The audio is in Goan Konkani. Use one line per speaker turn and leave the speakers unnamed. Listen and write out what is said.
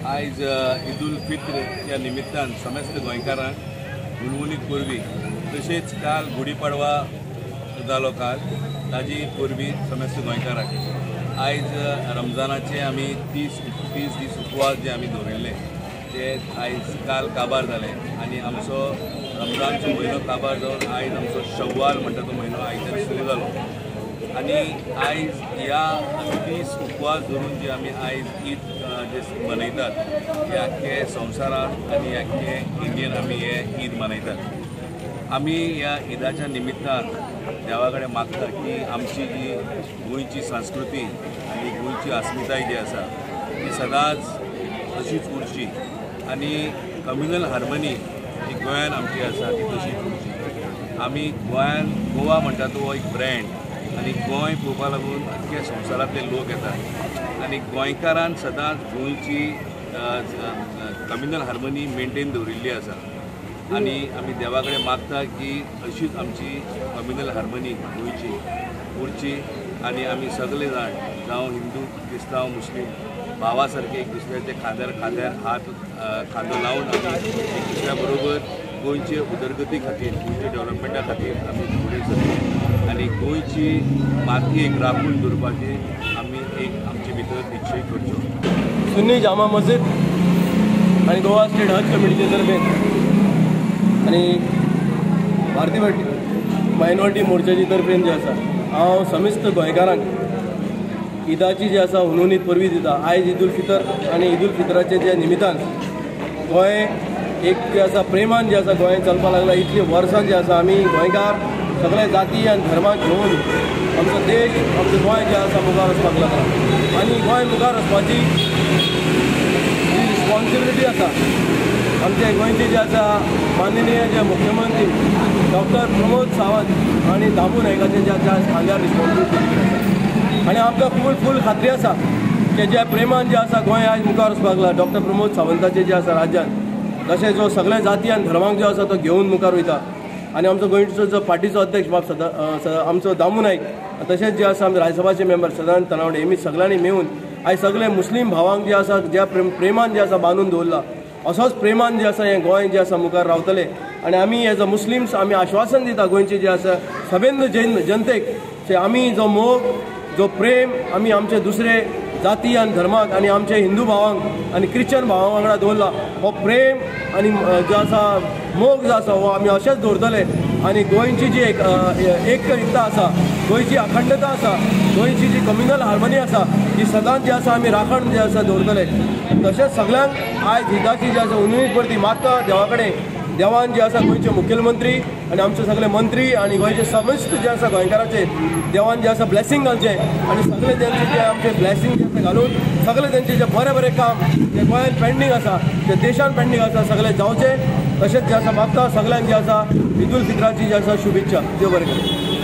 आयज ईद उल फित्र ह्या निमित्तान समस्त गोंयकारांक हुनहुनीत परबी, तशेंच काल गुढीपाडवा जालो, काल ताजी परबी समस्त गोंयकारांक। आयज रमजानाचे आमी 30 दीस उपवास जे आमी दवरिल्ले ते आयज काल काबार जाले आनी आमचो रमजानचो म्हयनो काबार जावन आयज आमचो शव्वाल म्हणटा तो म्हयनो आयज सुरू जालो। आनी आयज ह्या 30 उपवास धरून जे आमी आयज ईद जे मनयतात हे आख्खे संवसारांत आनी आख्खे इंडियन आमी हे ईद मनयतात। आमी ह्या ईदाच्या निमित्तान देवा कडेन मागता की आमची जी गोंयची संस्कृती आनी गोंयची अस्मिताय जी आसा ती सदांच तशीच उरची आनी कम्युनल हार्मनी जी गोंयान आमची आसा ती तशीच उरची। आमी गोंयान गोवा म्हणटा तो एक ब्रँड आनी गोंय पळोवपा लागून आख्ख्या संवसारांतले लोक येतात आनी गोंयकारान सदांच गोंयची कम्युनल हार्मनी मेंटेन दवरिल्ली आसा आनी आमी देवा कडेन मागता की अशीच आमची कम्युनल हार्मनी गोंयची उरची आनी आमी सगळे जाण जावं हिंदू, क्रिस्तांव, मुस्लीम भावा सारके एक दुसऱ्याचे खांद्यार खांद्यार हात खांदो लावन आमी एक दुसऱ्या बरोबर गोंयचे उदरगती खातीर, गोंयच्या डेव्हलपमेंटा खातीर आमी फुडें सरचे आनी गोंयची माती एक राखून दवरपाची आमी एक आमचे भितर निश्चय करचो।
सुन्नी जामा मस्जिद आनी गोवा स्टेट हज कमिटीचे तर्फेन आनी भारतीय मायनॉरिटी मोर्चाचे तर्फेन जे आसा हांव समेस्त गोंयकारांक ईदाची जी आसा हुनहुनीत परबी दिता। आयज ईद उल फितर आनी ईद उल फितराचे जे निमित्तान गोंय एक जे आसा प्रेमान जे आसा गोंय चलपाक लागला। इतलीं वर्सां जी आसा आमी गोंयकार सगळे जाती आनी धर्माक घेवन आमचो देश, आमचें गोंय जें आसा मुखार वचपाक लागला आनी गोंय मुखार वचपाची जी रिस्पॉन्सिबिलिटी आसा आमचे गोंयचे जे आसा माननीय जे मुख्यमंत्री डॉक्टर प्रमोद सावंत आनी दामू नायकाचे जे आसा खांद्यार रिस्पॉन्सिबिलिटी आसा आनी आमकां फूल फूल खात्री आसा की ज्या प्रेमान जे आसा गोंय आयज मुखार वचपाक लागला डॉक्टर प्रमोद सावंताचे जे आसा राज्यान तशें जो सगळे जाती आनी धर्मांक जो आसा तो घेवन मुखार वयता आनी आमचो गोंयचो जो पार्टीचो अध्यक्ष बाब सदा आमचो दामू नायक तशेंच जे आसा आमचे राज्यसभाचे मेंबर सदानंद तनावडे हेमी सगळ्यांनी मेळून आयज सगळे मुस्लीम भावांक जे आसा ज्या प्रेमान जे आसा बांदून दवरला असोच प्रेमान जे आसा हें गोंय जें आसा मुखार रावतलें आनी आमी एज अ मुस्लिम्स आमी आश्वासन दिता गोंयचे जे आसा सभेंद जनतेक की आमी जो मोग, जो प्रेम आमी आमचे दुसरे जाती आनी धर्माक आनी आमचे हिंदू भावांक आनी क्रिश्चन भावां वांगडा दवरला हो प्रेम आनी जो आसा मोग जो आसा हो आमी अशेंच दवरतले आनी गोंयची जी एकता आसा, गोंयची अखंडता आसा, गोंयची जी कम्युनल हार्मनी आसा ही सदांच जी आसा आमी राखण जे आसा दवरतले। तशेंच सगळ्यांक आयज ईदाची जी आसा हुनहुनीत परबी मागता देवा कडेन, देवान जे आसा गोंयचे मुखेलमंत्री आनी आमचे सगळे मंत्री आनी गोंयचे समस्त जे आसा गोंयकाराचे देवान जे आसा ब्लेसिंग घालचें आनी सगळे तेंचे जे आमचे ब्लेसिंग जे आसा घालून सगळे तेंचे जे बरें बरें काम जे गोंयांत पेंडींग आसा, जे देशांत पेंडींग आसा सगळे जावचें। तशेंच जे आसा मागता सगळ्यांक जे आसा ईद उल फितराची जे आसा शुभेच्छा। देव बरें करूं।